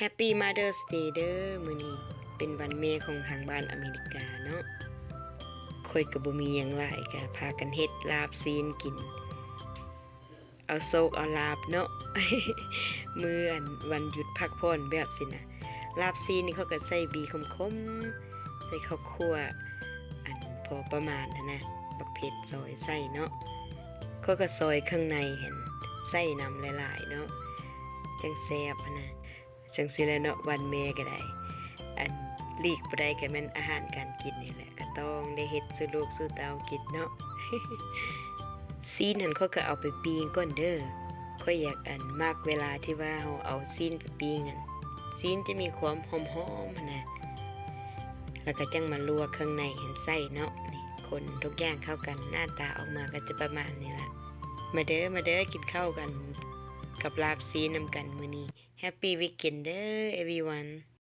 Happy Mother's Day ເດີ ມື້ນີ້ເປັນວັນແມ່ຂອງທາງບ້ານອາເມລິກາເນາະ. ຂ້ອຍກໍບໍ່ມີຫຍັງຫຼາຍ ກໍພາກັນເຮັດລາບຊີ້ນກິນ ເອົາໂຊກເອົາລາບເນາະ ມື້ອັນວັນຢຸດພັກຜ່ອນແບບຊີ້ນະ. ລາບຊີ້ນນີ້ເຂົາກໍໃສ່ບີຂົມໆ ໃສ່ເຂົ້າຂົ້ວ ອັນພໍປະມານຫັ້ນນະ ບັກເຜັດຊອຍໃສ່ເນາະ. ເຂົາກໍຊອຍເຄື່ອງໃນຫັ້ນໃສ່ນຳຫຼາຍໆເນາະ ຈັ່ງແຊບຫັ້ນນະ. ຈັ່ງຊີ້ແຫຼະເນາະ ວັນແມ່ກໍໄດ້ ອັນຫຼີກບໍ່ໄດ້ກໍແມ່ນອາຫານການກິນນີ້ແຫຼະ ກໍຕ້ອງໄດ້ເຮັດສູ່ລູກສູ່ເຕົ້າກິນເນາະ. ຊີ້ນຫັ້ນຂ້ອຍກໍເອົາໄປປີ້ງກ່ອນເດີ. ຂ້ອຍຢາກອັນມັກເວລາທີ່ວ່າເຮົາເອົາຊີ້ນໄປປີ້ງຫັ້ນ ຊີ້ນຈະມີຄວາມຫອມໆຫັ້ນນະ ແລ້ວກໍຈັ່ງມາລວກເຄື່ອງໃນຫັ້ນໃສ່ເນາະ. ນີ້ຄົນທຸກຢ່າງເຂົ້າກັນ ໜ້າຕາອອກມາກໍຈະປະມານນີ້ລະ. ມາເດີ ມາເດີ ກິນເຂົ້າກັນກັບລາບຊີ້ນນຳກັນມື້ນີ້. Happy weekend ເດີ everyone.